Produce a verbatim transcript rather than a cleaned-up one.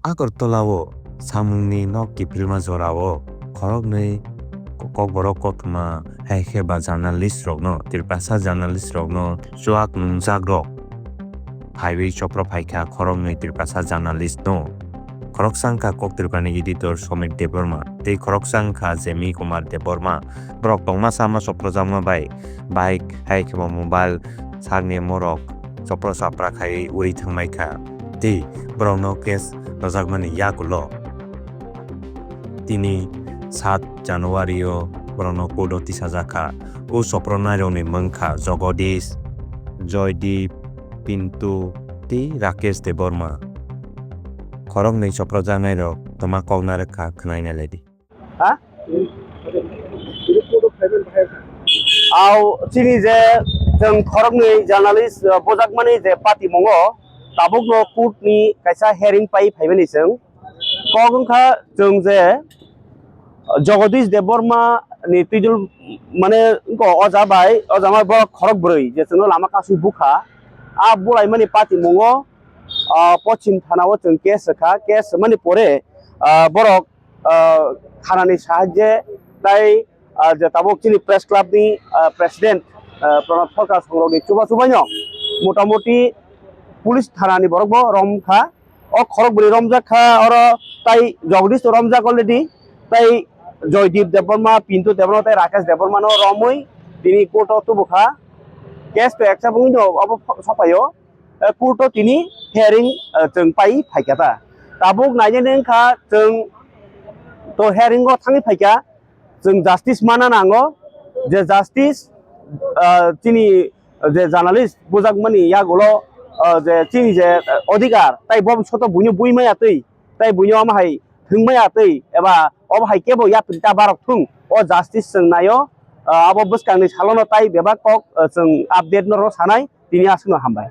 Agartala o samungni nok kiphilma jorao khoroknwi kokborok kothoma hai khe ba journalist rokno, Tiprasa journalist rokno chuak nungjak rok phaiwi chopro phaikha khoroknwi Tiprasa journalist no. Khoroksa wngkha Kok Tripurani editor Somik Debbarma tei khoroksa wngkha Jemi Kumar Debbarma. Borok tongma sama choprojakma bai bike hai khe bo mobile sakni morok chopro chapra khai uri thangmai kha tei borokno case rwjakmani yagulo tini sat January o borokno court o tisajak kha. O chopronai rokni mung kha Jagadish, Joydeep, Pintu tei Rakesh Debbarma. Khoroknwi choprojaknai rok toma kok narwk kha khwnai nai lai di. Ha? Au chini je chwng khoroknwi journalist, uh, bujakmani je patimungo tabukno court ni kaisa hearing pai phaimani chwng kok wngkha chwng je Jagadish Debbarma ni twijol mane wngkha oja bai, oja bai borok khorok bwrwi je chwngno lama kasui bukha. A bulaimani patimungo, ah, Pochim Thana o chwng case rwkha, case rwmani pore, ah, borok, ah, Thana ni sahajye tai, ah, je tabuk chini press club ni, ah, president, ah, Pranab Sarkar songrok ni chuba chubaino motamoti police thana ni borok bo romkha. O khorok bwrwi romjak kha, oro tai Jagadish to romjak already, tai Joydeep Debbarma, Pintu Debbarma, tai Rakesh Debbarma no romwi tini court o tubukha. Case to accept wngwi no obo sokpaio. Eh, court o tini hearing, eh, chwng pai phaikha ta. Tabuk nainani wngkha chwng to hearing o thangwi phaikha. Chwng justice mana nango, je justice, ah, chini je journalist bujakmani yagulo, ah, je chini je, ah, odhikar, tai bobishoto buino bui maya twi, tai buino omo hai thwng maya twi, eba obo hai kebo yapri ta barok thung, o justice chwng naio, ah, abo bwskangni salono tai bebak kok, ah, chwng update no rw sanai, tini aswkno hambai.